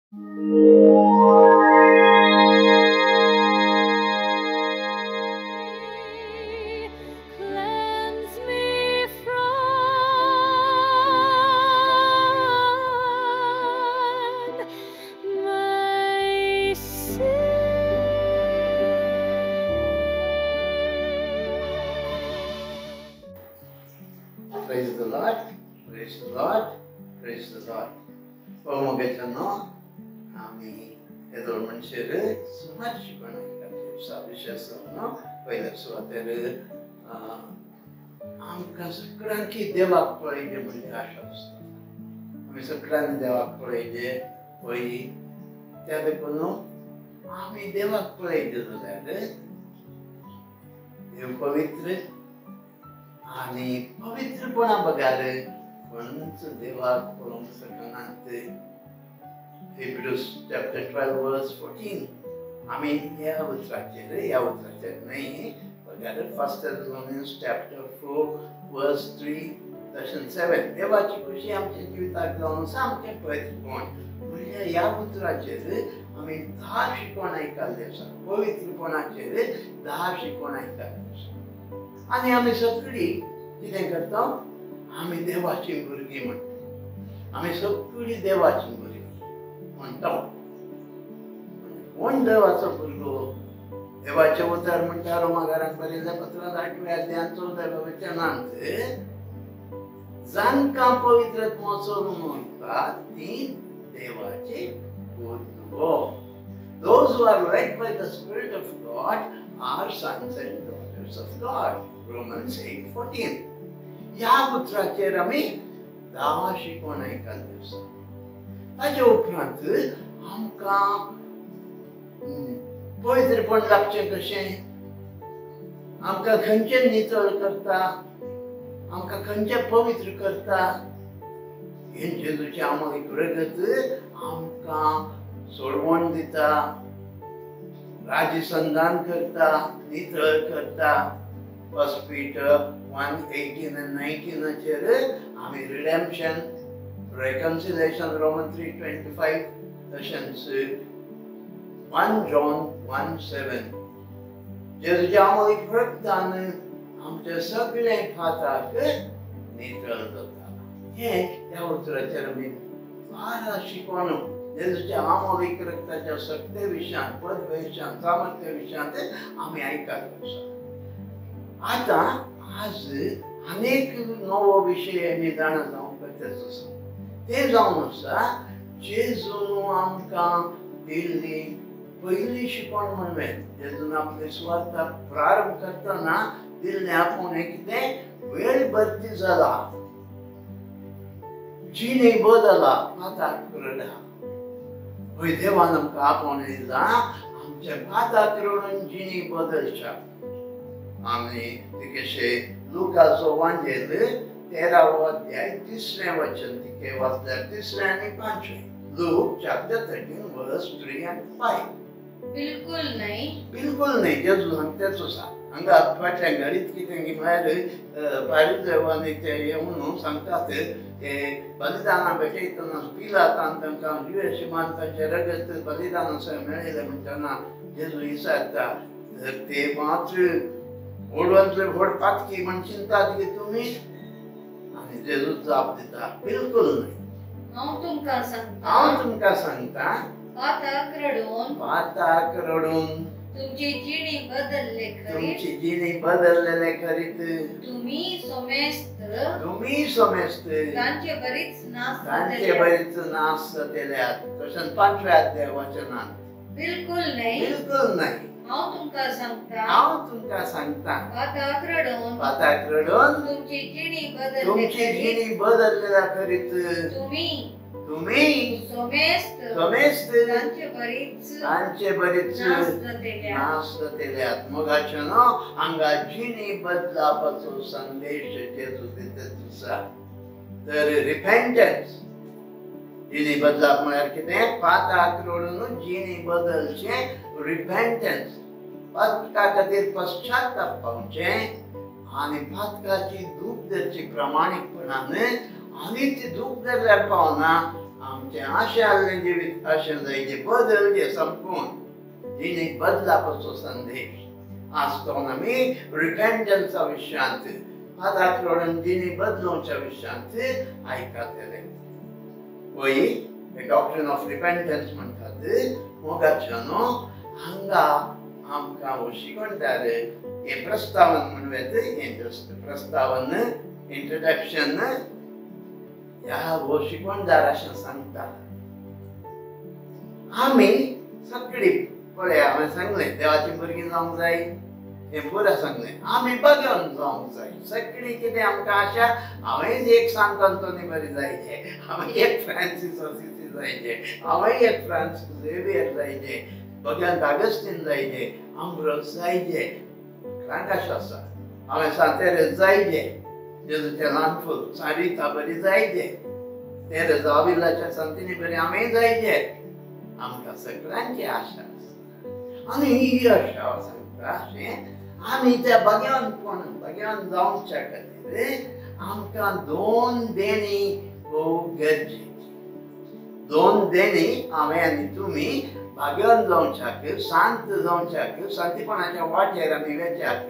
Cleanse me from my sin. Praise the Lord, praise the Lord, praise the Lord. मोगाच्यानो आमी येदोळ मनशेर सुमार शिकवण आयकल्ली विशेश न्हू. पयल्या सुवातेर आमकां सगळ्यांकी देवाक पळयलें म्हणजे आशा आसता. आमी सगळ्यांनी देवाक पळयलें पळय, त्या देखून आमी देवाक पळयलें जाल्यार देव पवित्र आनी पवित्रपणा बगार कोणूच देवाक पळोवंक शकनात. Hebrews chapter 12 verse 14. आमी ह्या उतराचेर न्हय बगार 1 Thessalonians chapter 4 verse 3 तशेंच 7. देवाची खुशी आमच्या जिविताक जावन सामकें पवित्रपण म्हणल्यार ह्या उतराचेर आमी 10 शिकवण आयकल्ली आसा. पवित्रपणाचेर 10 शिकवण आयकल्ली आसा. आनी आमी सगळीं कितें करता, आमी देवाची भुरगीं म्हणटा. आमी सगळीं देवाची भुरगीं म्हणटा. कोण देवाचो भुरगो? देवाचें उतर म्हणटा रोमाकारांक बरयल्ल्या पत्रांत 8व्या अध्यायांत 14व्या वचनांत, जांकां पवित्र आत्मो चलून वता ती देवाची भुरगो. Those who are led by the Spirit of God are sons and daughters of God. Romans 8:14. ह्या उतराचेर आमी 10 शिकवण आयकल्ली आसा. ताचे उपरांत आमकां पवित्रपण लागचें कशें, आमकां खंयचें नितळ करता, आमकां खंयचें पवित्र करता, हें जेजूचें आमोलीक रगत आमकां सोडवण दिता, राजसंधान करता, नितळ करता. 1 Peter 1:18 and 19 आमी रिडेम्पशन, रेकन्सिलेशन रोमन 3:25 तशेंच 1 John 1:7. जेजूच्या आमोलीक रगतान आमचे सगळे फाताक नितळ जाता. हें ह्या उतराचेर आमी 12 शिकवण जेजूच्या आमोलीक रगताच्या सगळे विशयांत, पदवे विशयांत, सामर्थ्य विशयांत आमी आयकत आसा. आतां आज अनेक नवो विशय आमी जाणा जावंक गरजेचो आसा. तें जावन आसा जेजून आमकां दिल्ली पयली शिकवण म्हणून जेजून आपले सुवार्ता प्रारंभ करतना दिल्लें आपूण हें कितें वेळ भरती जाला, जिणे बदला, पाताक रडा. हय, देवान आमकां आपोवन दिला आमच्या पाताक रडून जिणी बदलच्या. आमी तिकेशे लुकाचो वांजेल 13वो अध्याय 3रें वचन तिके वाचल्यार 3रें आनी 5वें. Luke chapter 13 verse 3 and 5. बिलकुल नाही, बिलकुल नाही. जेजू सांगतेच आसा. हांगा फाटल्यान घडीत कितें की भायर पारिदेवांनी ते येवन सांगतात, हे बलिदानां भेटयतना पिलातान तांकां जिवेशिमान तांचें रगत बलिदाना सय मेळयलें म्हणटना जेजू विचारता, तर ते मात्र व्हडवांतले व्हड पातकी म्हण चिंतात की तुमी? आनी जेजू जाप दिता, बिलकुल न्हय. हांव तुमकां सांगता, हांव तुमकां सांगता, पाताक रडून, पाताक रडून तुमची जिणी बदलले खरी, तुमची जिणी बदललेले खरीत, तुमी सोमेस्त, तुमी सोमेस्त तांचे बरीच नास, तांचे बरीच नास जातल्यात. तशेंच 5व्या अध्याय वचनांत, बिलकुल न्हय, बिलकुल न्हय. हांव तुमकां सांगता, हांव तुमकां सांगता, पाताक रडून, पाताक रडून तुमची जिणी बदलले, तुमची जिणी बदललेल्या खरीत, तुमी, तुमी सोमेस्त, सोमेस्त तांचे बरीच, तांचे बरीच नास जातल्यात. नास जातल्यात. मोगाच्यानो हांगा जिणी बदलापाचो संदेश जेजू दिता आसा. तर रिपेंटन्स, जिणी बदलाप म्हळ्यार कितें? पाताक रडून जिणी बदलचें, रिपेंटन्स. पातका खातीर पश्चाताप पावचें आनी पातकाची दूख धरची प्रामाणीकपणान, आनी ती दूख धरल्यार पावना आमचें आशें आहलें जिवीत अशें जायजे बदलचें संपूर्ण जिणेक बदलापाचो संदेश आज तो आमी रिपेंटन्सा विशयांत पादाक रडून जिणी बदलोवच्या विशयांत आयकतले. वय डॉक्ट्रीन ऑफ रिपेंटन्स म्हणटात. मोगाच्यानो हांगा आमकां शिकवणदार हें प्रस्तावन म्हणूं येता, हें जस्ट प्रस्तावन इंट्रोडक्शन ह्या हो शिकवणदार अशें सांगता. आमी सगळीं पळया हांवें सांगलें देवाची भुरगीं जावंक जाय हें पुराय सांगलें. आमी बगन जावंक जाय सगळीं कितें आमकां आशा. हांवें एक सांत आंतोनी बरी जायचे, हांवें एक फ्रांसीस असिसी जायचे, हांवें एक फ्रांसीस झेवियर जायचे, भगवंत आगस्तीन जायचे, आंब्रोज जायचे, सगळ्यांक आशा आसा. हांवें सांतेरेज जायचे, जेजूचें ल्हान फूल सारिता बरी जायचे, तेरेज आविलाच्या सांतिनी बरी आमी जायचे. आमकां सगळ्यांची आशा आसा आनी ही आशा सांगता अशें आमी त्या भगवंतपण भगवंत जावच्या खातीर आमकां दोन देणी भोव गरजेची. दोन देणी हांवें आनी तुमी भगवंत जावच्याक, शांत जावच्याक, शांतीपणाच्या वाटेर आमी वेच्याक,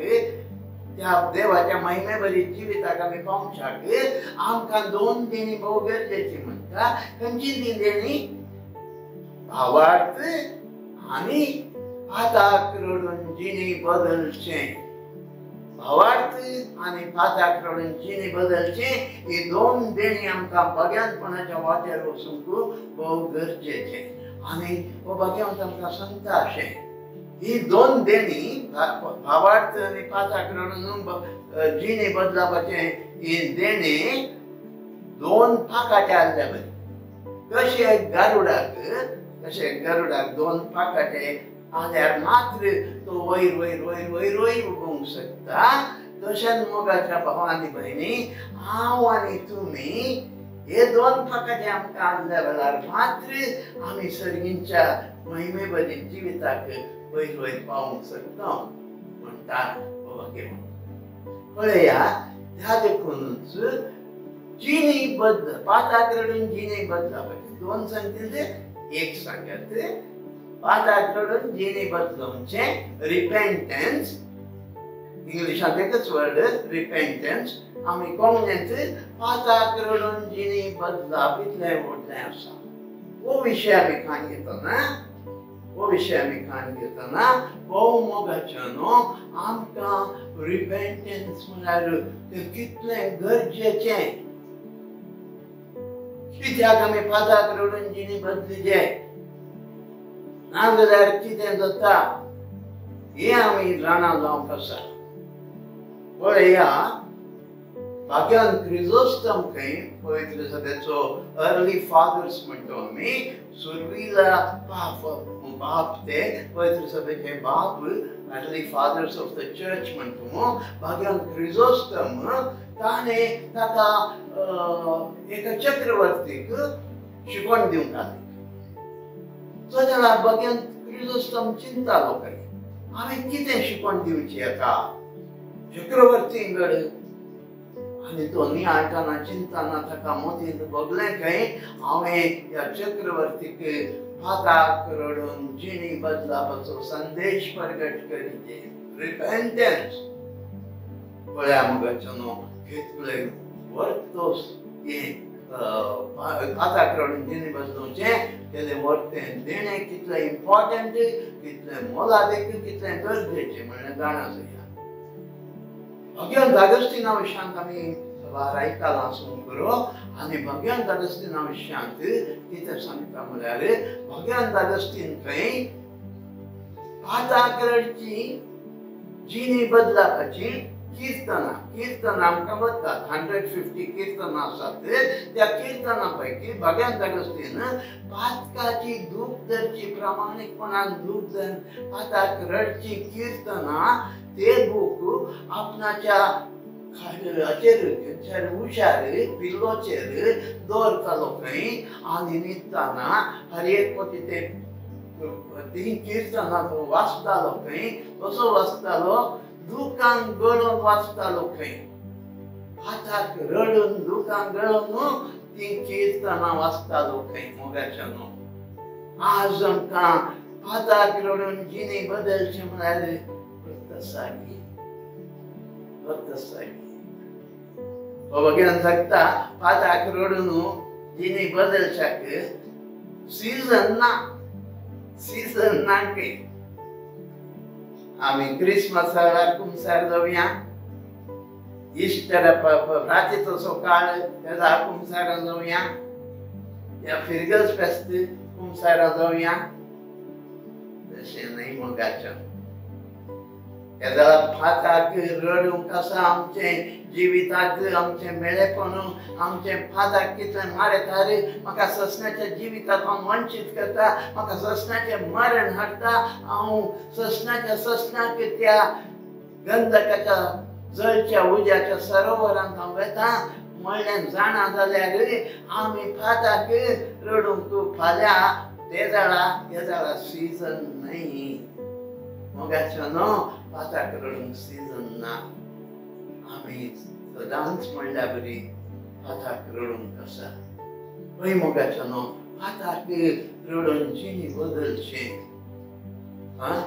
त्या देवाच्या महिमे बरी जिविताक आमी पावच्याक आमकां दोन देणी भोव गरजेची म्हणटा. खंयची ती देणी? भावार्थ आनी पाताक रडून जिणी बदलचें. भावार्थ आनी पाताक रडून जिणी बदलचें ही दोन देणी आमकां भगवंतपणाच्या वाटेर वचूंक भोव गरजेचें. आनी हो भगवंत आमकां सांगता अशें ही दोन देणी भावार्थ आनी पाताक रडून जिणी बदलापाचें ही देणी दोन पाकाटे आसल्या बरी. कशे गारुडाक, कशे गरुडाक दोन पाकाटे आल्यार मात्र तो वयर वयर वयर वयर वयर उडोवंक शकता, तशेंच मोगाच्या भाव आनी भयणी हांव आनी तुमी हे दोन पाकाटे आमकां आसल्या वेळार मात्र आमी सर्गींच्या महिमे बरी जिविताक वयर वयर पावोवंक शकता म्हणटा बाबा. पळया ह्या देखूनच जिणी बदल पाताक रडून जिणी बदलापाचें दोन सांगतील ते एक सांगात. पाताक रडून जिणी बदलोवचें रिपेंटन्स, इंग्लिशांत एकच वर्ड रिपेंटन्स, आमी कोंकणींत पाताक रडून जिणी बदलाप इतलें व्हडलें आसा. हो विशय आमी खाण घेतना, हो विशय आमी खाण घेतना भोव मोगाचो न्हू आमकां रिपेंटन्स म्हळ्यार तें कितलें गरजेचें. कित्याक आमी पाताक रडून जिणी बदलीचे ना जाल्यार कितें जाता हें आमी जाणा जावंक आसा. पळया भाग्यान क्रिजोस्तम खंय पवित्र सभेचो अर्ली फादर्स म्हणटा आमी, सुरवीला बाप ते पवित्र सभेचे बाप, early fathers of the church म्हणटा भाग्यान क्रिजोस्तम. ताणें ताका एका चक्रवर्तीक शिकवण दिवंक आसली. तो जाल्यार भग्यान क्रिजोस्तम चिंतालो खंय हांवें कितें शिकवण दिवची एका चक्रवर्ती गड. आनी तो नियाळटाना चिंतना ताका मोतींत भोगलें खंय हांवें ह्या चक्रवर्तीक पाताक रडून जिणी बदलापाचो संदेश प्रगट करीजे रिपेंटन्स. पळया मोगाचो न्हू कितले वर्तोस हें पाताक रडून जिणी बदलोवचें तेलें वर्तें देणें कितलें इम्पॉर्टंट, कितलें मोलादीक, कितलें गरजेचें म्हणलें जाणा जाया. भगवंत अगस्तिना विशयांत आमी सबार आयकलां आसूंक पुरो. आनी भगवंत अगस्तिना विशयांत कितें सांगता म्हळ्यार भगवंत अगस्तीन खंय पाताक रडची जिणी बदलापाची किर्तनां, किर्तनां आमकां वतात 150 किर्तनां आसात. त्या किर्तनां पैकी भगवंत अगस्तीन पातकाची दूख धरची, प्रामाणीकपणान दूख धर पाताक रडची किर्तनां ते बूक आपणाच्या हाचेर उशार पिल्लोचेर दवरतालो खंय. आनी न्हिदतना हर एक फावटी ते तीं किर्तनां तो वाचतालो खंय. कसो वाचतालो? दुकान गळोवन वाचतालो खंय, हाताक रडून दुकान गळोवन ती किर्तनां वाचतालो खंय मोगाच्या न्हू. आज आमकां पाताक रडून जिणी बदलचें म्हळ्यार फक्त सागी, फक्त सागी. बाबा कितें सांगता, पाताक रडून जिणी बदलच्याक सिजन ना, सिजन ना खंय. आमी क्रिसमसा वेळार कुमसार जावया, इश्टर रातीचो सकाळ तेजा कुमसारा जावया, या फिरगज फेस्त कुमसारा जावया. तशें न्हय मोगाचें. तेजा फाताक रडूंक आसा आमचें जिविताक, आमचें मेळेपण, आमचें फाताक कितलें मारता रे, म्हाका ससण्याच्या जिविताक हांव वंचीत करता, म्हाका ससण्याचें मरण हाडटा, हांव ससण्याच्या ससण्याक त्या गंधकाच्या जळच्या उज्याच्या सरोवरांत हांव वेता म्हणल्यार जाणा जाल्यार आमी फाताक रडूंक फाल्यां तेजाळा तेजाळा सिजन न्हय मोगाचो न्हू. फाताक रडूंक सिजन ना. आमी सदांच म्हणल्या बरी फाताक रडूंक आसा. हय मोगाचो न्हू, फाताक रडून जिणी बदलचें. आं,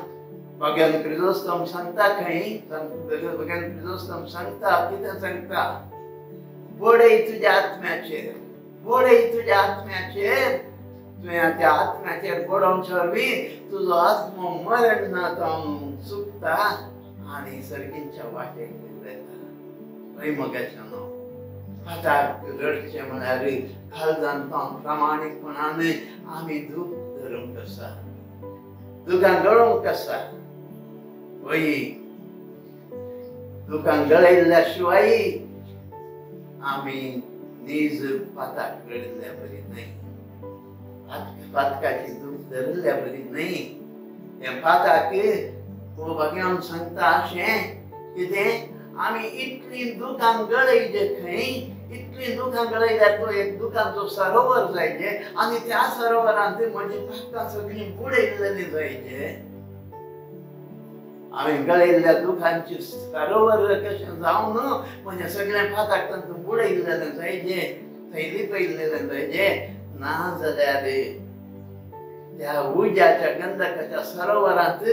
भगवान क्रिजोस्तम सांगता खंय, भगवान क्रिजोस्तम सांगता कितें सांगता, बडय तुज्या आत्म्याचेर, बडय तुज्या आत्म्याचेर. तुवें त्या आत्म्याचेर बडोवचे वरवीं तुजो आत्मो मरण ना जावन चुकता आनी सर्गींच्या वाटेक वता. हय मोगाचें न्हू, फाताक रडचें म्हळ्यार काळजान प्रामाणीकपणान आमी दूख धरूंक आसा, दुकां गळोवंक आसा. वय दुकां गळयल्ल्या शिवाय आमी नीज पाताक रडिल्ल्या बरी न्हय, पातकाची दूख धरिल्ल्या बरी न्हय. हें पाताक भगवान सांगता अशें कितें, आमी इतलीं दुकां गळयजे खंय, इतलीं दुकां गळयल्यार तो एक दुकांचो सरोवर जायजे आनी त्या सरोवरांत म्हजी पातकां सगळीं बुडयल्लीं जायजे. आमी गळयल्ल्या दुखांची सरोवर कशें जावन म्हणजे सगळें पाताक तांतूं बुडयल्लें जायजे, थंय लिपयल्लें जायजे. ना जाल्यार त्या उज्याच्या गंधकाच्या सरोवरांत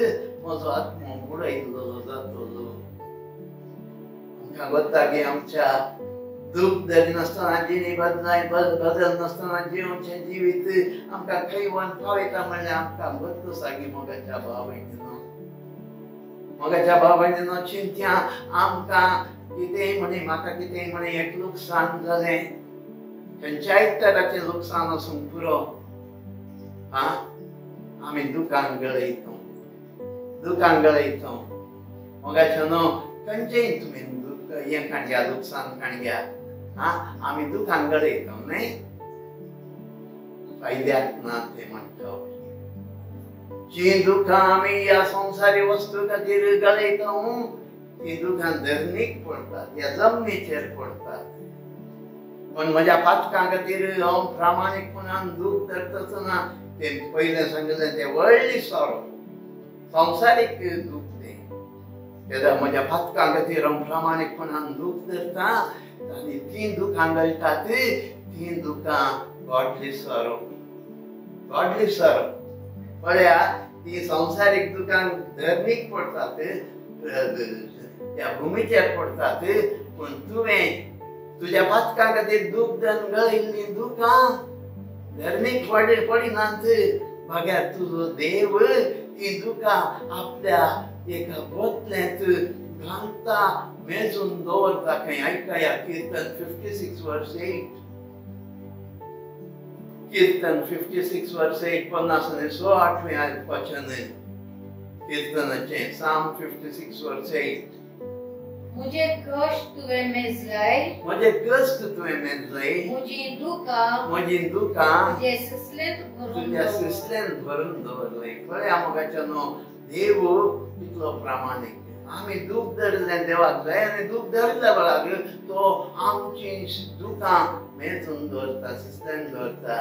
म्हजो आत्मो बुडयल्लो जातलो. आमकां गोत्ता की आमच्या दूख धरिनासतना जिणी बदलाय बदल नासतना जिवचें जिवीत आमकां खंय वन पावयता म्हणल्यार आमकां गोत्तो सागी मोगाच्या भाव भयणीनो. मोगाच्या भाव भयणीनो, चिंत्या आमकां कितेंय म्हणी, म्हाका कितेंय म्हणी एक लुकसाण जालें, खंयच्याय तराचें लुकसाण आसूंक पुरो. आं, आमी दुकान गळयतो, दुकान गळयतो. मोगाच्या न्हू, खंयचेय तुमी हें काणघ्या, लुकसाण काणघ्या, आं, आमी दुकान गळयतो न्हय, फायद्याक ना तें म्हणटा. जीं दुकां आमी ह्या संवसारी वस्तू खातीर गळयता तीं दुकां धरणीक पडटात, ह्या जमनीचेर पडटात. पूण म्हज्या पातकां खातीर हांव प्रामाणीकपणान दूख धरतासतना तें पयलें सांगिल्लें तें व्हडली सोरो, संवसारीक दूख तें. तेन्ना म्हज्या पातकां खातीर हांव प्रामाणीकपणान दूख धरता आनी तीं दुकां गळटात तीं दुकां गॉडली सोरो, गॉडली सोरो. पळया, ती संवसारीक दुकां धर्मीक पडटात, त्या भुमीचेर पडटात, पूण तुवें तुज्या पातकां खातीर दूख धरून गळयल्लीं दुकां धर्मीक पडिनात, बगैर तुजो देव ती दुकां आपल्या एका बोतलेंत घालता, मेजून दवरता खंय. आयकया किर्तन 56:8, कीर्तन 56:8, 56 वचन कीर्तनाचें, साम 56:8. मुझे कष्ट तुवें मेजलाय, म्हजे कष्ट तुवें मेजलाय, म्हजी दुकां, म्हजी दुकां तुज्या सिसलेंत भरून, तुज्या सिसलेंत भरून दवरलें. पळया मोगाच्या न्हू, देव कितलो प्रामाणीक. आमी दूख धरिल्लें देवाक जाय आनी दूख धरिल्ल्या वेळार तो आमची दुकां मेजून दवरता, सिसलेंत दवरता.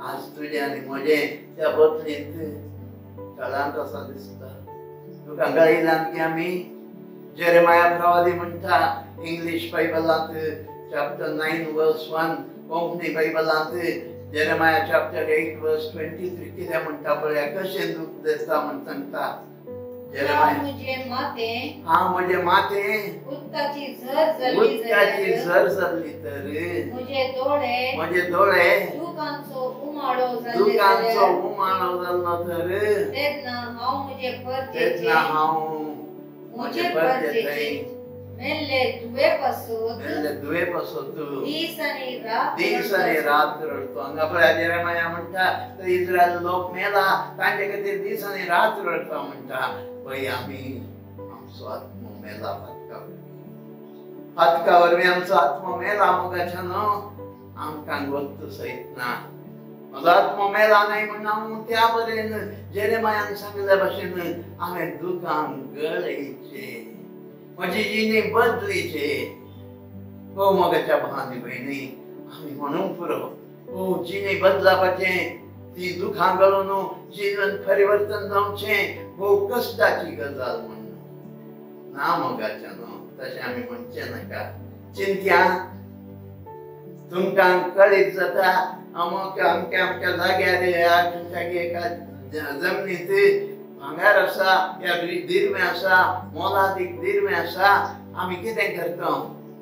आज तुजें आनी म्हजें त्या बदलींत तळांत आसा दिसता. दुकां गळयल्यान की आमी जेरेमाया प्रवादी म्हणटा इंग्लीश बायबलांत चॅप्टर 9 verse 1, कोंकणी बायबलांत जेरेमाया चॅप्टर 8 वर्स 23 कितें म्हणटा पळया, कशें दूख धरता म्हण सांगता. म्हजें माथें, हांव म्हजें माथें उदकाची झर जाली, उदकाची झर जाल्ली तर म्हजे दोळे, म्हजे दोळे दुकांचो उमाळो जाल्ले, दुकांचो उमाळो जाल्लो तर तेन्ना हांव म्हजे परजेचे, तेन्ना हांव म्हजे परजेचे मेल्ले धुवे पासून, मेल्ले धुवे पासून दीस आनी रात, दीस आनी रात रडतो. हांगा पळया जेरेमाया म्हणटा तर इस्रायल लोक मेला तांचे खातीर दीस आनी रात रडता म्हणटा. पळय आमी आमचो आत्मो मेला फातका वरवीं, फातका वरवीं आमचो आत्मो मेला. मोगाच्या न्हू आमकां गोत्त सयत ना. म्हजो आत्मो मेला न्हय म्हण हांव त्या बरेन जेरेमायान सांगिल्ल्या भाशेन हांवें दुकान गळयचें, म्हजी जिणी बदलीचे. हो मोगाच्या भावानी भयणी, आमी म्हणूंक पुरो हो जिणी बदलापाचें, ती दुखां घालून जिवन परिवर्तन जावचें भोव कश्टाची गजाल म्हणून ना. मोगाच्या न्हू तशें आमी म्हणचें नाका. चिंत्या तुमकां कळीत जाता अमक अमक्या अमक्या जाग्यार ह्या खंयच्या एका जमनीत भांगर आसा, ह्या दिरवें आसा, मोलादीक दिरवें आसा. आमी कितें करता?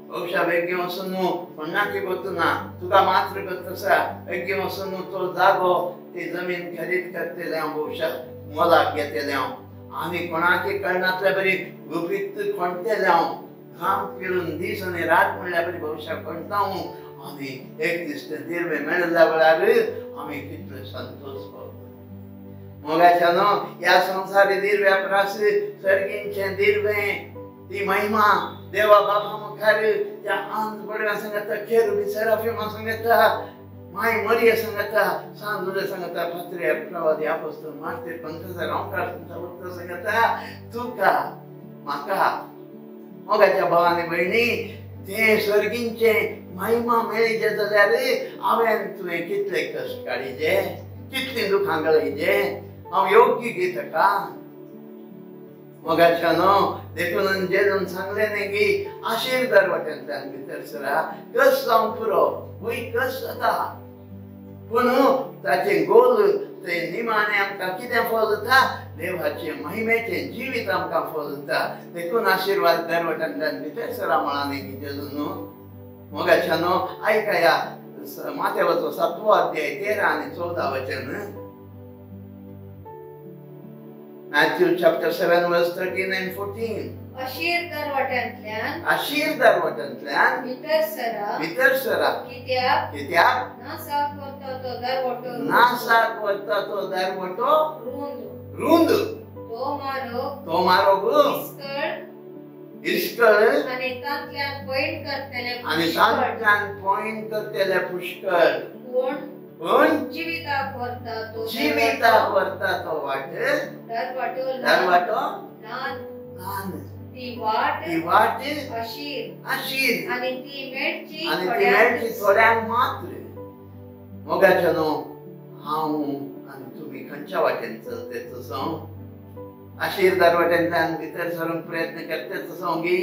भोवशा बेगीन वचून कोणाकी गोत ना, तुका मात्र गोत आसा. बेगीन वचून तो जागो ती जमीन खरीद करतलें हांव, भोवशा मोलाक घेतलें हांव, आनी कोणाकी कळनातल्या बरी गुपीत खणटलें हांव, घाम पिळून दीस आनी रात म्हणल्यार बरी भोवशा खणटा हांव. आनी एक दीस तें दिरवें मेळिल्ल्या वेळार आमी कितले संतोश पावता. मोगाच्या न्हू ह्या संवसारी दिरव्या परस सर्गींचें दिरवें, ती महिमा देवा बापा मुखार त्या आंज बडव्या सांगता, खेरुबी सेराफिमा सांगता, माय मरिया सांगता, सांजुले सांगता, पात्रे प्रवादी आपोस्तल मार्तीर पंचार गांवकार सांगता, सांगता तुका म्हाका. मोगाच्या भावानी भयणी, तें सर्गींचें महिमा मेळीजे जाल्यार हांवें तुवें कितले कश्ट काडिजे, कितलीं दुखां गळयजे, हांव योग्य गी ताका. मोगाच्या न्हू देखून जेजून सांगलें न्ही की आशिर्दार वाटेंतल्यान भितर सरा, कस जावंक पुरो, वय कस जाता, पूण ताचें गोल तें निमाणें आमकां कितें फळ जाता? देवाचें महिमेचें जिवीत आमकां फळ जाता. देखून आशिर्वाद दरवट्यांतल्यान भितर सरा म्हळां न्ही की जेजून न्हू. मोगाच्या न्हू आयकया माथ्यावचो 7वो अध्याय 13 आनी 14 वचन. Matthew chapter 7 verse 13 and 14. अशीर दरवट्यांतल्यान, अशीर दरवट्यांतल्यान भितर सरा, भितर सरा, कित्याक, कित्याक नासाक व्हरता तो दरवटो, नासाक व्हरता तो दरवटो रुंद, रुंद, तो मार्ग, तो मार्ग इस्कळ, इस्कळ, आनी तांतल्यान पयण करतले, आनी तांतल्यान पयण करतले पुष्कळ. पूण पूण जिविताक व्हरता तो, जिविताक व्हरता तो वाट, दरवाटो दरवाटो ल्हान, ल्हान, ती वाट, ती वाट अशीर, अशीर, आनी ती मेळची, आनी ती मेळची थोड्यांक मात्र. मोगाच्या न्हू हांव आनी तुमी खंयच्या वाटेन चलते तसो अशीर दरवाट्यांतल्यान भितर सरूंक प्रयत्न करते तसो गी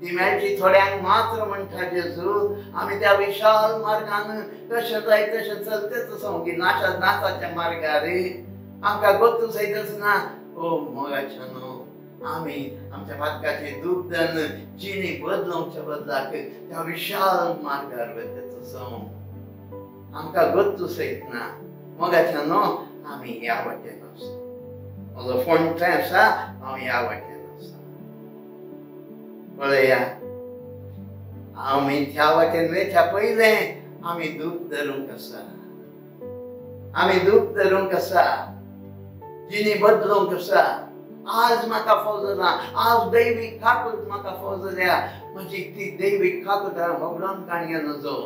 ती मेळची थोड्यांक मात्र म्हणटा जेजू. आमी त्या विशाल मार्गान कशें जाय तशें चलते तसो गी नाचा नाचाच्या मार्गार आमकां गोत्तू सयतच ना. ओ मोगाच्या न्हू आमी आमच्या पातकाचे दुग्धन जिणी बदलोवच्या बदलाक त्या विशाल मार्गार वता तसो आमकां गोत्तू सयत ना. मोगाच्या न्हू आमी ह्या वाटेन आसा, म्हजो फोंड थंय आसा, हांव ह्या वाटेन आसा. पळया आमी त्या वाटेन वयच्या पयलें आमी दूख धरूंक आसा, आमी दूख धरूंक आसा, जिणी बदलूंक आसा. आज म्हाका फौज ना, आज दैवीक काकूत म्हाका फौज जाल्या, म्हजी ती दैवीक काकूत हांव होगडावन काणये नजो.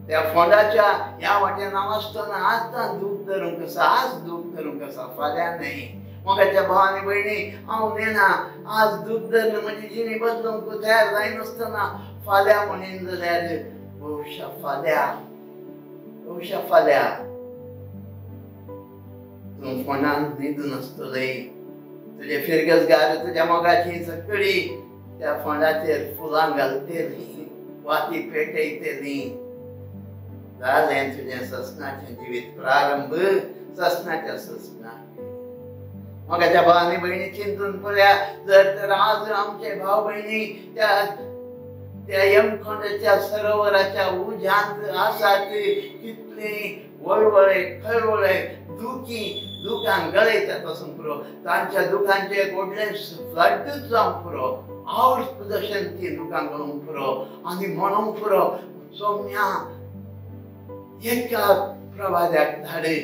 त्या फोंडाच्या ह्या वाटेन हांव आसतना आतां दूख धरूंक आसा, आज दूख धरूंक आसा, फाल्यां न्हय. मोगाच्या भावानी भयणी, हांव नेणा आज दूख धरून म्हजी जिणी बदलूंक तयार जायनासतना फाल्यां म्हणीन जाल्यार भोवशा फाल्यां, भोवशा फाल्यां तूं फोंडांत न्हिदून आसतलें, तुजे फिरगजगार तुज्या मोगाची सगळी त्या फोंडाचेर फुलां घालतलीं, वाती पेटयतलीं. जालें तुजें ससनाचें जिवीत प्रारंभ, ससनाच्या ससनाक। मोगाच्या भाव आनी भयणी चिंतून पळया, जर तर आज आमचे भाव भयणी त्या त्या यमखंडाच्या सरोवराच्या उज्यांत आसात, कितली वळवळे खळवळे दुखी दुखान गळयतात वचूंक पुरो, तांच्या दुखांचे एक व्हडलें फ्लडूच जावंक पुरो, आवड जशें ती दुखां गळोवंक पुरो आनी म्हणूंक पुरो, सोम्या एका प्रवाद्याक धाडे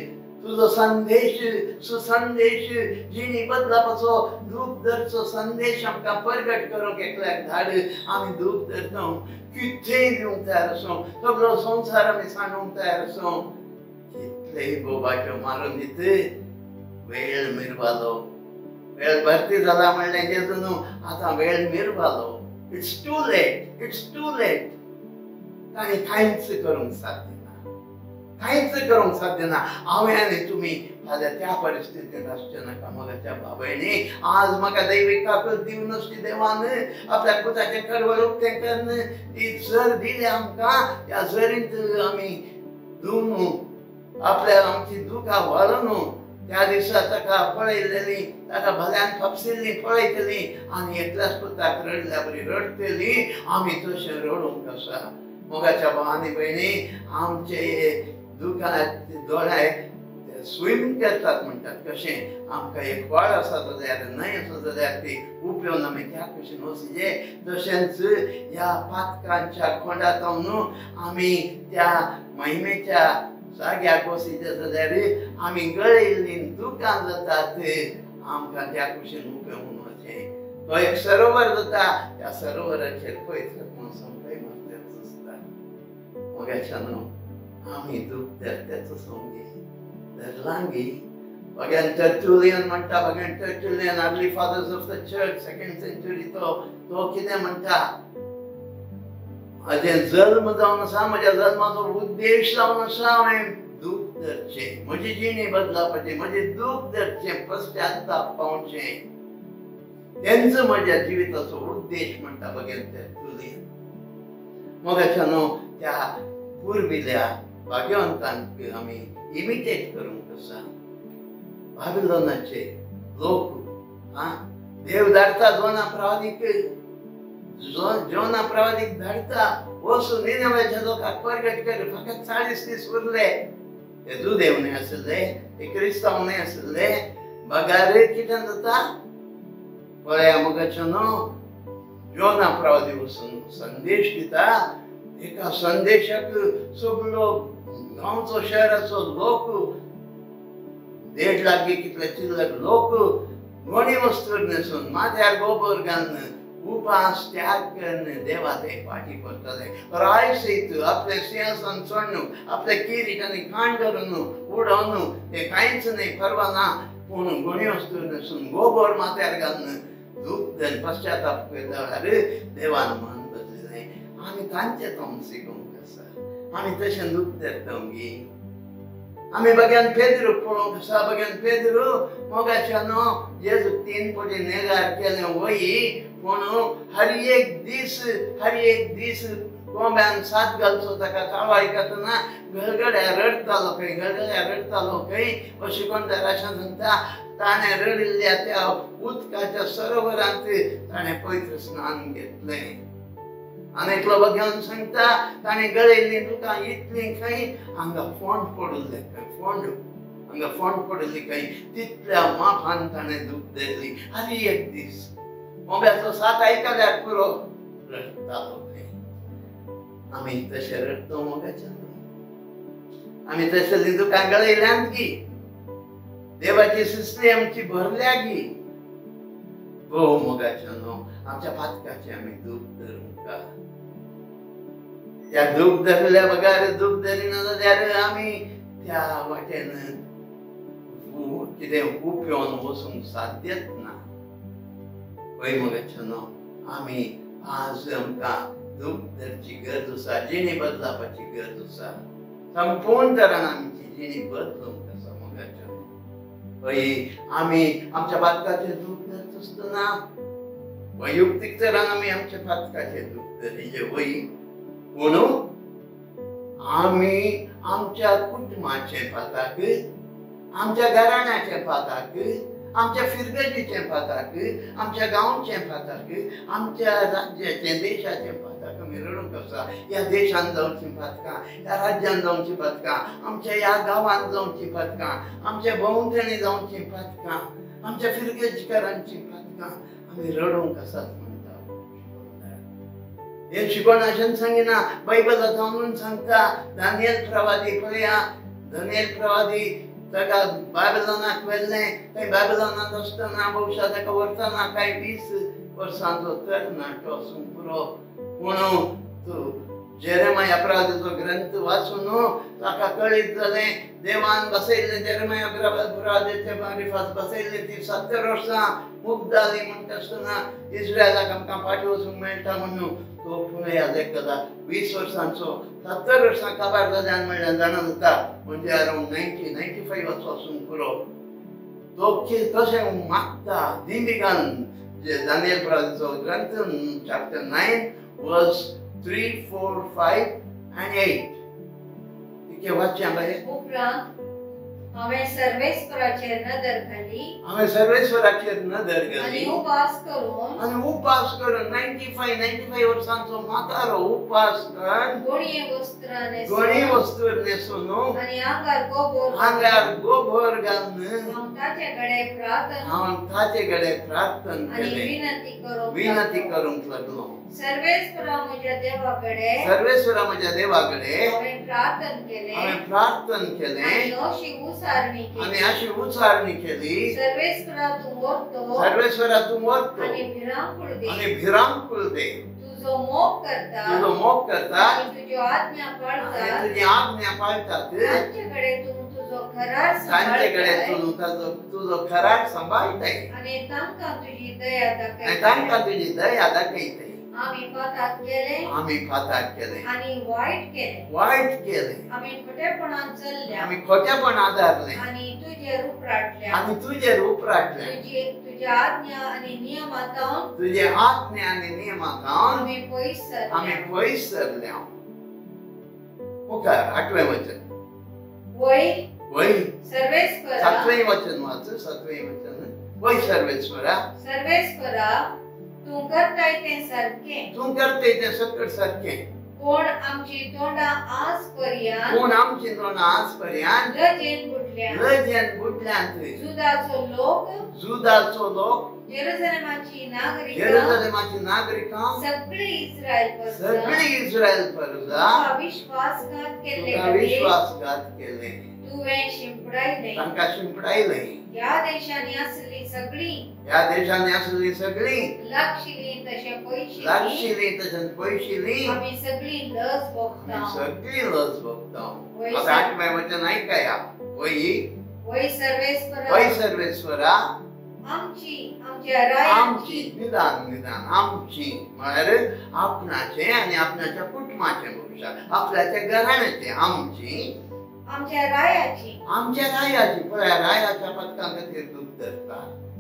तुजो संदेश, सुसंदेश, जिणी बदलापाचो दूख धरचो संदेश आमकां परगट करूंक एकल्याक धाड। आमी दूख धरता, कितेंय दिवंक तयार आसूं, सगळो संवसार आमी सांडूंक तयार आसूं, कितलेय बोबाट्यो मारून दित वेळ मिरवालो, वेळ भरती जाला म्हणलें जेजू न्हू, आतां वेळ मिरवालो, it's too late, it's too late. तांणी कांयच करूंक साध्य ना, कांयच करूंक साध्य ना। हांवें आनी तुमी फाल्यां त्या परिस्थितींत आसचें नाका। मोगाच्या बाबयनी, आज म्हाका दैवीक काकूट दिवन आसली देवान, आपल्या पुताचें कडवळ उक्तें करून ती जर दिली आमकां, त्या जरींत आमी धुवन आपल्या आमची दुखां व्हरून त्या दिसा ताका पळयलेली, ताका भल्यान फापसिल्ली पळयतली आनी एकल्याच पुताक रडल्या बरी रडटली। आमी तशें रडूंक आसा। मोगाच्या भाव आनी भयणी, आमचे दुखां दोळे स्विम करतात म्हणटात कशें, आमकां एक व्हाळ आसा जाल्यार, न्हंय आसा जाल्यार ती उपयोन आमी त्या कुशीन वचचे, तशेंच ह्या पातकांच्या खोंडांत न्हू आमी त्या महिमेच्या जाग्याक वचचे जाल्यार आमी गळयल्लीं दुखां जातात, आमकां त्या कुशीन उपयोन वचचें। तो एक सरोवर जाता, त्या सरोवराचेर पयस म्हूण संपय मारतेच आसता। मोगाच्या न्हू, आमी दूख धरतेच सोंगी धरलांगी। भगवान टर्टुलियन म्हणटा, भगवान Tertullian, early fathers of the church, 2nd century, तो कितें म्हणटा, म्हजें जल्म जावन आसा, म्हज्या जल्माचो उद्देश जावन आसा हांवें दूख धरचें, म्हजी जिणी बदलापाचें, म्हजें दूख धरचें, पश्चाताप पावचें, तेंचो म्हज्या जिविताचो उद्देश म्हणटा भगवान टर्टुलियन। मोगाच्या न्हू, त्या पुर्विल्ल्या भाग्यवंतांक आमी इमिटेट करूंक आसा। बाबिलोनाचे लोक, आं, देव धाडटा जोना प्रवादीक, जोना प्रवादीक धाडटा, वचून निनेवेच्या लोकांक परगट कर, फकत 40 दीस उरले। ते जुदेव न्हय आशिल्ले, ते क्रिस्तांव न्हय आशिल्ले, बगार कितें जाता पळया मोगाचो न्हू, जोना प्रवादी वचून संदेश दिता। एका संदेशाक सगळो गांवचो शहराचो लोक, 1.5 लाख कितले चिल्लर लोक गोणी वस्तू न्हेसून माथ्यार गोबर घालून उपास त्याग करून देवा ते फाटी पडटले, राय सयत आपलें सिंहासन सोडून, आपलें किरीट आनी काण धरून उडोवन, ते कांयच न्हय परवा ना, पूण गोणी वस्तू न्हेसून गोबर माथ्यार घालून दूख पश्चाताप करता देवान मन बदलिलें। आमी तांचें तोंड शिकोवंक आसा, आमी तशें दूख धरता गी। आमी बग्यान पेद्रू पळोवंक आसा, बग्यान पेद्रू मोगाच्या न्हू, जेजू 3 पटी नेगार केलें वयी, पूण हर एक दीस, हर एक दीस कोंब्यान साथ घालचो ताका ताळो आयकतना गळगळ्या रडटालो खंय, गळगळ्या रडटालो खंय, अशें कोण अशें सांगता, ताणें रडिल्ल्या त्या उदकाच्या सरोवरांत ताणें पवित्र स्नान घेतलें। आनी एकलो बघून सांगता, ताणें गळयल्लीं दुकां इतलीं खंय हांगा फोंड पडिल्लें खंय, फोंड हांगा फोंड पडिल्ली खंय, तितल्या मापान ताणें दूख धरली। आनी एक दीस कोंब्याचो साथ आयकल्यार पुरो रडटालो खंय। आमी तशें रडटा मोगाच्या, आमी तशें दुकां गळयल्यांत की, देवाची सिस्टी आमची भरल्या की। भोव मोगाच्या न्हू, आमच्या पातकाचें आमी दूख धरूंक, त्या दूख धरल्या बगर, दूख धरिना जाल्यार आमी त्या वाटेन कितें उपयोन वचूंक साध्यच ना। वय मोगाच्या न्हू, आमी आज आमकां दूख धरची गरज आसा, जिणी बदलापाची गरज आसा, संपूर्ण तरान आमची जिणी बदलूंक आसा। मोगाच्या न्हू, वय आमी आमच्या पातकाचें दूख धरता आसतना वैयक्तीक तरान आमी आमच्या पातकाचें दूख धरिजे वय, पूण आमी आमच्या कुटुंबाचें पाताक, आमच्या घराण्याचें पाताक, आमच्या फिरगजीचें पाताक, आमच्या गांवचें पाताक, आमच्या राज्याचें देशाचें पाताक आमी रडूंक आसा. ह्या देशान जावचीं पातकां, ह्या राज्यान जावचीं पातकां, आमच्या ह्या गांवांत जावचीं पातकां, आमच्या भोंवतणी जावचीं पातकां, आमच्या फिरगजकारांचीं पातकां आमी रडूंक आसात म्हणटा. हें शिकवण अशें सांगिना, बायबलांत म्हणून सांगता. दानियल प्रवादी पळया, दानियल प्रवादी ताका बाबेलोनाक व्हेल्लें. थंय बाबेलोनांत आसतना भोवशा ताका व्हरतना कांय 20 वर्सांचो तरणाटो आसूंक पुरो. पूण जेरेमाया प्रवादीचो ग्रंथ वाचून ताका कळीत जालें, देवान बसयल्लें जेरेमाया प्रवादीचे मारिफात बसयल्लें ती 70 वर्सां मुक्त जाली. म्हणटा आसतना इस्रायलाक आमकां फाटीं वचूंक मेळटा म्हणून तो पळया लेखता 20 वर्सांचो 70 वर्सां काबार जाल्यान म्हणल्यार जाणा जाता, म्हणजे अरावंड 90 95 वर्सां आसूंक पुरो. तो तशें मागता दिंबिकान. दानियल प्रवादीचो ग्रंथ चॅप्टर 9 वर्स 3, 4, 5 आनी 8 इतकें वाचचें बाये. उपरांत हांवें सर्वेस्पराचेर नदर घाली, हांवें सर्वेस्वराचेर नदर घाली आनी उपास करून, आनी उपास करून 95 95 वर्सांचो म्हातारो उपास करून गोणये वस्त्रां न्हेसून, गोणी वस्त्र न्हेसून आनी आंगार गोबोर, आंगार गोबोर घालून हांव ताचे कडेन प्रार्थना, हांव ताचे कडेन प्रार्थना केलें, विनंती करूंक, विनंती करूंक लागलो. सर्वेस्परा म्हज्या देवा कडेन, सर्वेस्वरा म्हज्या देवा कडेन हांवें प्रार्थना केलें, हांवें प्रार्थना केलें आनी अशी उचारणी केली, आनी अशी उचारणी केली, सर्वेस्परा तूं व्हरतो, सर्वेस्वरा तूं व्हरतो आनी भिरांकूळ दे, आनी भिरांकूळ दे, तुजो मोग करता, तुजो मोग करता आनी तुज्यो आज्ञा पाळता, आनी तुजी आज्ञा पाळतात, तांचे कडेन तूं तुजो करार तांचे कडेन सांबाळटाय तूं तुजो करार सांबाळटाय आनी तांकां तुजी दया दाखयताय, आनी तांकां तुजी दया दाखयताय. आमी पाताक केलें, आमी पाताक केलें आनी वायट केलें, वायट केलें, आमी खोटेपणान चल्ल्या, आमी खोटेपण आदारलें आनी तुजेर उपराटल्या, आनी तुजेर उपराटलें, तुज्या आज्ञा आनी नियमां जावन, तुजे आज्ञा आनी नियमां जावन आमी पयस सरल्या, आमी पयस सरल्या. मुखार 8वें वचन. वय वय सर्वेस्परा, 7वें वचन वाच. 7वें वचन. वय सर्वेस्परा, सर्वेस्परा तूं करताय तें सारकें, तूं करताय तें सगळें सारकें. कोण आमची तोंडां आज पर्यंत, कोण आमची तोंडां आज पर्यंत लजेन बुडल्या, लजेन बुडल्यांत. जुदाचो लोक, जुदाचो लोक, जेरुसलेमाची नागरिकां, जेरुसलेमाची नागरिकां, सगळी इस्रायल प्रजा, सगळी इस्रायल प्रजा तुका विश्वासघात केल्ले तुका खातीर विश्वासघात केले, तुवें शिंपडायलें, तांकां शिंपडायलें. ह्या देशांनी आसली सगळी, ह्या देशांनी आसली सगळी लागशिल्ली तशें पयशिल्ली, लागशिल्ली तशें पयशिल्ली, आमी सगळी लज भोगता, सगळी लज भोगता. आतां 8वें वचन आयकया. वय वय सर्वेस्परा, वय सर्वेस्वरा, आमची, आमच्या रायाची, आमची, निदान निदान आमची म्हळ्यार आपणाचें आनी आपणाच्या कुटुंबाचें, भविश्या आपल्याच्या घराण्याचें, आमची, आमच्या रायाची, आमच्या रायाची. पळया रायाच्या पदकां खातीर दूख धरता.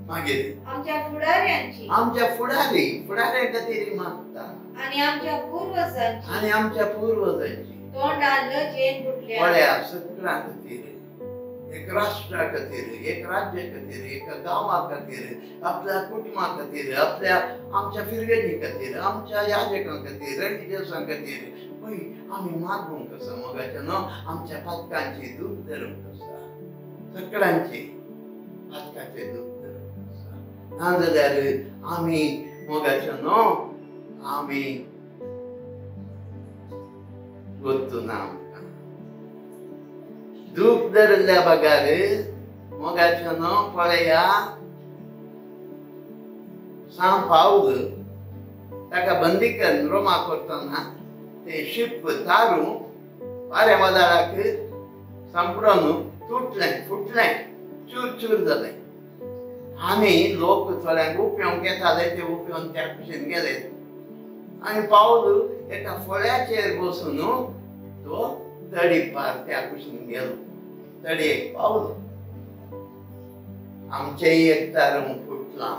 मागीर आमच्या फुडाऱ्यांची, आमच्या फुडारी फुडाऱ्यां खातीर मागता आनी आमच्या पुर्वजांची, आनी आमच्या पुर्वजांची तोंडां लजेन बुडल्या. पळया सगळ्यां खातीर, एक राष्ट्रा खातीर, एक राज्य खातीर, एका गांवा खातीर, आपल्या कुटुंबा खातीर, आपल्या आमच्या फिरगजी खातीर, आमच्या याजकां खातीर, रिलिजियसां खातीर पळय आमी मागूंक आसा मोगाचें न्हू, आमच्या पातकांची दूख धरूंक आसा, सगळ्यांची पातकाचें दूख धरूंक आसा. नाजाल्यार आमी मोगाचें न्हू आमी गोत्तू ना आमकां दूख धरिल्ल्या बगर मोगाचें न्हू. पळया सांव पावल ताका बंदीकरण रोमाक व्हरतना ते शिप तारू वाऱ्या वादळाक सांपडून तुटलें, फुटलें, चूर चूर जालें. आनी लोक थोड्यांक उपेवंक येताले, ते उपेवन त्या कुशीन गेले आनी पावल एका फळ्याचेर बसून तो तडी पार त्या कुशीन गेलो, तडयेक पावलो. आमचेंय एक तारूं फुटलां.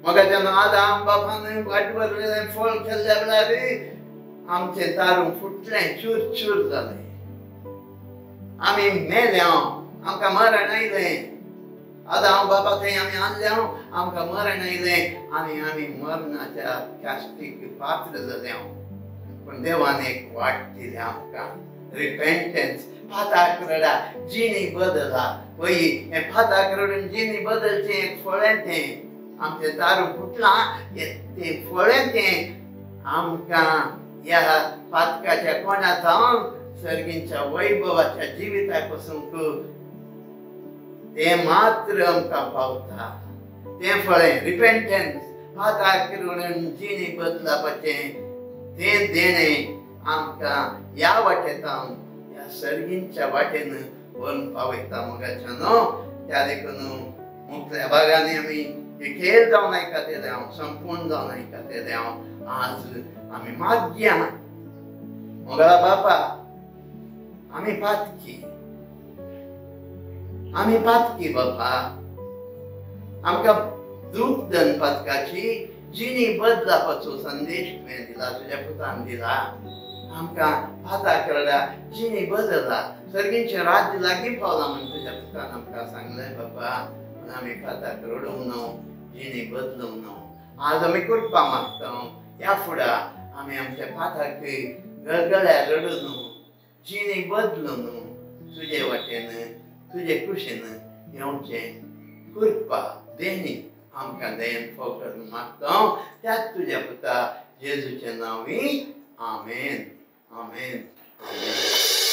म्हाका तेन्ना आदाम बापान वाट भरलें फळ खाल्ल्या वेळार आमचें तारूं फुटलें, चूर चूर जालें, आमी मेल्या, आमकां मरण आयलें। आतां हांव बाबा थंय आमी आणल्या, आमकां मरण आयलें आनी आमी मरणाच्या कास्टीक पात्र जाल्या। पूण देवान एक वाट दिल्या आमकां, रिपेंटन्स, पाताक रडा, जिणी बदला। पळय हें पाताक रडून जिणी बदलचें एक फळें तें, आमचें दारू फुटलां तें फळें तें आमकां ह्या पातकाच्या कोणा जावन सर्गींच्या वैभवाच्या जिविता पसून तें मात्र आमकां पावता। तें फळें रिपेंटन्स, पाताक रडून जिणी बदलापाचें तें देणें आमकां ह्या वाटेंत, ह्या सर्गींच्या वाटेन व्हरून पावयता मोगाच्या न्हू। त्या देखून मुखल्या भागांनी आमी खेळ जावन आयकतले हांव, संपूर्ण जावन आयकतले हांव। आज आमी मागया मोगळा बापा, आमी पातकी, आमी पातकी बापा, आमकां दूख दन पातकाची जिणी बदलापाचो संदेश तुवें दिला, तुज्या पुतान दिला। आमकां पाताक रडा, जिणी बदला, सर्गींचें राज्य लागीं पावलां म्हूण तुज्या पुतान आमकां सांगलें बाबा। पूण आमी पाताक रडोवंक न्हू, जिणी बदलूंक न्हू। आज आमी कृपा मागता, ह्या फुडा आमी आमच्या पाताक गळगळ्या रडून न्हू, जिणी बदलून न्हू, तुजे वाटेन तुजे कुशीन येवचें कृपा देणी आमकां दयेन फोव करून मागता त्याच तुज्या पुता जेजूचें नांवी, आमेन, आमेन, आमेन।